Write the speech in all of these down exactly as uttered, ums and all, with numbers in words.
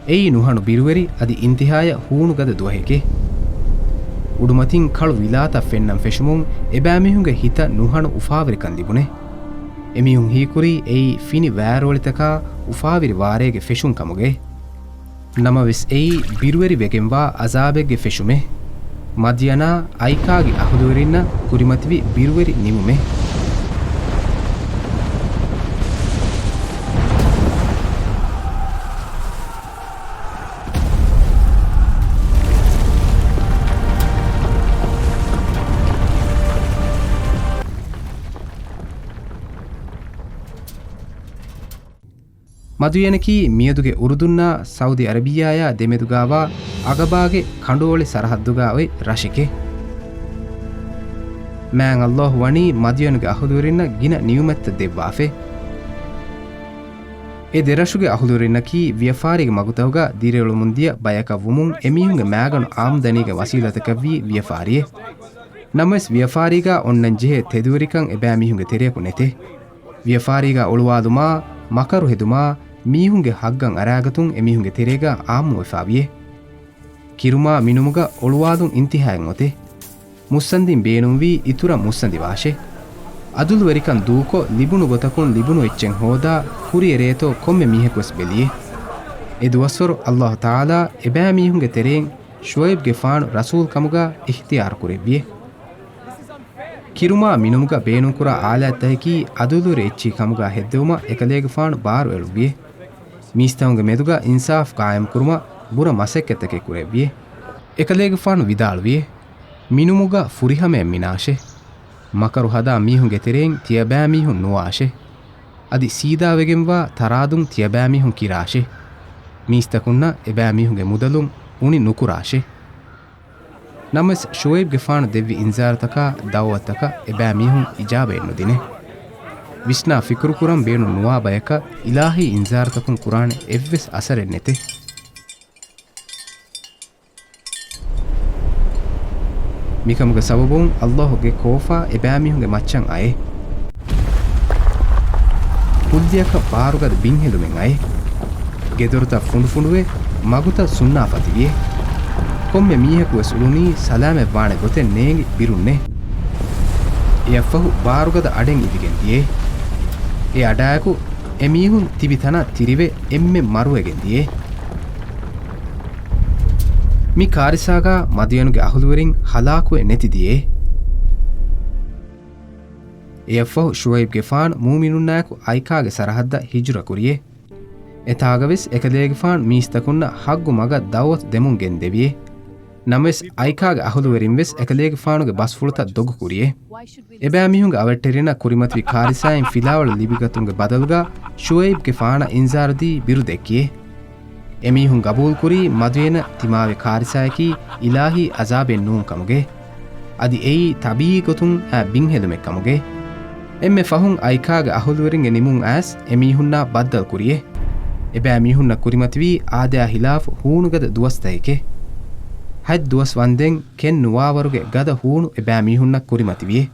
އެއީ ނުހަނު ބިރުވެރި އަދި އިންތިހާޔަށް ހޫނުގަދަ ދުވަހެކޭ. އުޑުމަތިން ކަޅު ވިލާތައް ފެންނަން ފެށުމުން އެބައިމީހުންގެ ހިތަށް ނުހަނު އުފާވެރިކަން ލިބުނެ. އެމީހުން ހީކުރީ އެއީ ފިނި ވާރޯޅިތަކާ އުފާވެރި ވާރޭގެ ފެށުން ކަމުގައި. ނަމަވެސް އެއީ ބިރުވެރިވެގެންވާ އަޒާބެއްގެ ފެށުމެއް. މަދިޔަނާ އައިކާގެ އަހުލުވެރިންނަށް ކުރިމަތިވި ބިރުވެރި ނިމުމެއް. މަދުޔަނަކީ މިއަދުގެ އުރުދުންނާ ސައުދި އަރަބިއްޔާޔާ ދެމެދުގާވާ އަގަބާގެ ކަނޑުއޮޅި ސަރަހައްދުގާ އޮތް ރަށެކޭ. މާތް ﷲ ވަނީ މަދުޔަނުގެ އަހުލުވެރިންނަށް ގިނަ ނިޢުމަތްތައް ދެއްވާފަ. އެ ދެރަށުގެ އަހުލުވެރިންނަކީ ވިޔަފާރީގެ މަގުތަކުގަ ދިރިއުޅުމުން ދިޔަ ބަޔަކަށް ވުމުން އެމީހުންގެ މާގަނޑު އާމްދަނީގެ ވަސީލަތަކަށްވީ ވިޔަފާރިއެއް. ނަމަވެސް ވިޔަފާރީގަ އޮންނަން ޖެހޭ ތެދުވެރިކަން އެބައިމީހުންގެ ތެރެއަކު ނެތޭ. ވިޔަފާރީގަ އޮޅުވާލުމާ، މަކަރު ހެދުމާ، މީހުންގެ ހައްގަށް އަރާގަތުން އެމީހުންގެ ތެރޭގަ އާއްމުވެފާވިޔޭ. ކިރުމާ މިނުމުގަ އޮޅުވާލުން އިންތިހާއެއް އޮތޭ. މުއްސަނދިން ބޭނުންވީ އިތުރަށް މުއްސަނދިވާށޭ. އަދުލުވެރިކަން ދޫކޮށް ލިބުނު ގޮތަކުން ލިބުނު އެއްޗެއް ހޯދާ ކުރިއެރޭތޯ ކޮންމެ މީހަކުވެސް ބެލިޔޭ. އެ ދުވަސްވަރު ﷲ ތަޢާލާ އެބައިމީހުންގެ ތެރެއިން ޝުޢައިބްގެފާނު ރަސޫލް ކަމުގަ އިޚްތިޔާރު ކުރެއްވިޔޭ. ކިރުމާ މިނުމުގަ ބޭނުންކުރާ އާލާތްތަކަކީ އަދުލުވެރި އެއްޗެއް ކަމުގަ ހެއްދެވުމަށް އެކަލޭގެފާނު ބާރު އެޅުއްވިޔޭ. މީސްތަކުންގެ މެދުގަ އިންސާފް ޤާއިމްކުރުމަށް ބުރަ މަސައްކަތްތަކެއް ކުރެއްވިޔޭ. އެކަލޭގެފާނު ވިދާޅުވިޔޭ، މިނުމުގަ ފުރިހަމައެއް މިނާށޭ. މަކަރު ހަދާ މީހުންގެ ތެރެއިން ތިޔަބައިމީހުން ނުވާށޭ. އަދި ސީދާވެގެންވާ ތަރާދުން ތިޔަބައިމީހުން ކިރާށޭ. މީސްތަކުންނަށް އެބައިމީހުންގެ މުދަލުން އުނި ނުކުރާށޭ. ނަމަވެސް ޝުޢައިބްގެފާނު ދެއްވި އިންޒާރުތަކާ ދަޢުވަތަކަށް އެބައިމީހުން އިޖާބައެއް ނުދިނޭ. ވިސްނާ ފިކުރުކުރަން ބޭނުން ނުވާ ބަޔަކަށް އިލާހީ އިންޒާރުތަކުން ކުރާނެ އެއްވެސް އަސަރެއް ނެތޭ. މިކަމުގެ ސަބަބުން ﷲ ގެ ކޯފާ އެބައިމީހުންގެ މައްޗަށް އައޭ. ކުއްލިއަކަށް ބާރުގަދަ ބިންހެލުމެއް އައޭ. ގެދޮރުތައް ފުނޑުފުނޑުވެ، މަގުތައް ސުންނާފަތިވިޔޭ. ކޮންމެ މީހަކުވެސް އުޅުނީ ސަލާމަތްވާނެ ގޮތެއް ނޭނގި ބިރުންނޭ. އެއަށްފަހު ބާރުގަދަ އަޑެއް އިވިގެން ދިޔޭ. އެ އަޑާއެކު އެމީހުން ތިބި ތަނަށް ތިރިވެ އެންމެން މަރުވެގެން ދިޔޭ. މި ކާރިސާގާ މަދުޔަނުގެ އަހުލުވެރިން ހަލާކުވެ ނެތި ދިޔޭ. އެއަށްފަހު ޝުޢައިބްގެފާނު މުއުމިނުންނާއެކު އައިކާގެ ސަރަހައްދަށް ހިޖުރަ ކުރިޔޭ. އެތާގަވެސް އެކަލޭގެފާނު މީސްތަކުންނަށް ހައްގު މަގަށް ދަޢުވަތު ދެމުން ގެންދެވިޔޭ. ނަމަވެސް އައިކާގެ އަހުލުވެރިން ވެސް އެކަލޭގެފާނުގެ ބަސްފުޅުތައް ދޮގު ކުރިޔޭ. އެބައިމީހުންގެ އަވަށްޓެރިންނަށް ކުރިމަތިވި ކާރިސާއިން ފިލާވަޅު ލިބިގަތުމުގެ ބަދަލުގަ ޝުޢައިބްގެފާނަށް އިންޒާރުދީ ބިރު ދެއްކިޔޭ. އެމީހުން ގަބޫލުކުރީ މަދުޔަނަށް ތިމާވި ކާރިސާއަކީ އިލާހީ ޢަޒާބެއް ނޫން ކަމުގައި. އަދި އެއީ ތަބީޢީ ގޮތުން އައި ބިންހެލުމެއް ކަމުގައި. އެންމެ ފަހުން އައިކާގެ އަހުލުވެރިންގެ ނިމުން އައިސް އެމީހުންނާ ބައްދަލު ކުރިޔޭ. އެބައިމީހުންނަށް ކުރިމަތިވީ އާދަޔާ ހިލާފު ހޫނުގަދަ ދުވަސްތަކެކޭ. ހަތް ދުވަސް ވަންދެން ކެތް ނުވާވަރުގެ ގަދަ ހޫނު އެބައިމީހުންނަށް ކުރިމަތިވިޔޭ.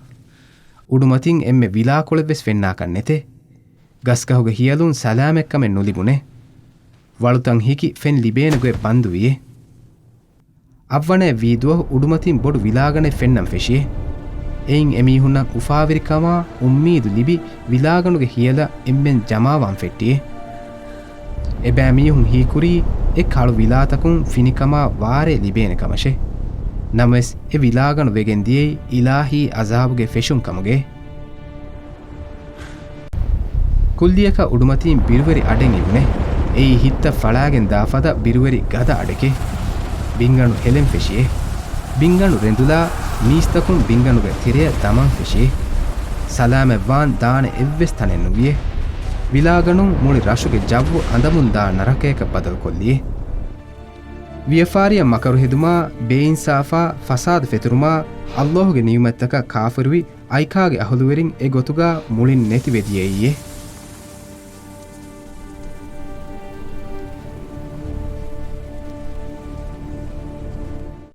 އުޑުމަތިން އެންމެ ވިލާކޮޅެއްވެސް ފެންނާކަށް ނެތޭ. ގަސްގަހުގެ ހިޔަލުން ސަލާމަތްކަމެއް ނުލިބުނޭ. ވަޅުތައް ހިކި ފެން ލިބޭނެ ގޮތް ބަންދުވިޔޭ. އަށްވަނައެއް ވީ ދުވަހު އުޑުމަތިން ބޮޑު ވިލާގަނޑެއް ފެންނަން ފެށިޔޭ. އެއިން އެމީހުންނަށް އުފާވެރިކަމާ އުއްމީދު ލިބި، ވިލާގަނޑުގެ ހިޔަލަށް އެންމެން ޖަމާވާން ފެއްޓިޔޭ. އެބައިމީހުން ހީކުރީ، އެ ކަޅު ވިލާތަކުން ފިނިކަމާ ވާރޭ ލިބޭނެ ކަމަށޭ. ނަމަވެސް، އެ ވިލާގަނޑު ވެގެން ދިޔައީ އިލާހީ ޢަޒާބުގެ ފެށުން ކަމުގައޭ. ކުއްލިއަކަށް އުޑުމަތީން ބިރުވެރި އަޑެއް އިވުނެ. އެއީ ހިތަށް ފަޅާގެން ދާ ފަދަ ބިރުވެރި ގަދަ އަޑެކޭ. ބިންގަނޑު ހެލެން ފެށިޔޭ. ބިންގަނޑު ރެނދުލާ މީސްތަކުން ބިންގަނޑުގެ ތެރެއަށް ދަމަން ފެށިޔޭ. ސަލާމަތްވާން ދާނެ އެއްވެސް ތަނެއް ނުވިޔޭ. ވިލާގަނޑުން މުޅި ރަށުގެ ޖައްވު އަނދަމުން ދާ ނަރަކަޔަކަށް ބަދަލު ކޮށްލިޔޭ. ވިޔަފާރިއަށް މަކަރު ހެދުމާ، ބޭއިންސާފާ، ފަސާދަ ފެތުރުމާ، ﷲ ގެ ނިޢުމަތްތަކަށް ކާފަރުވި، އައިކާގެ އަހުލުވެރިން އެ ގޮތުގަ މުޅިން ނެތިވެދިޔައީއޭ.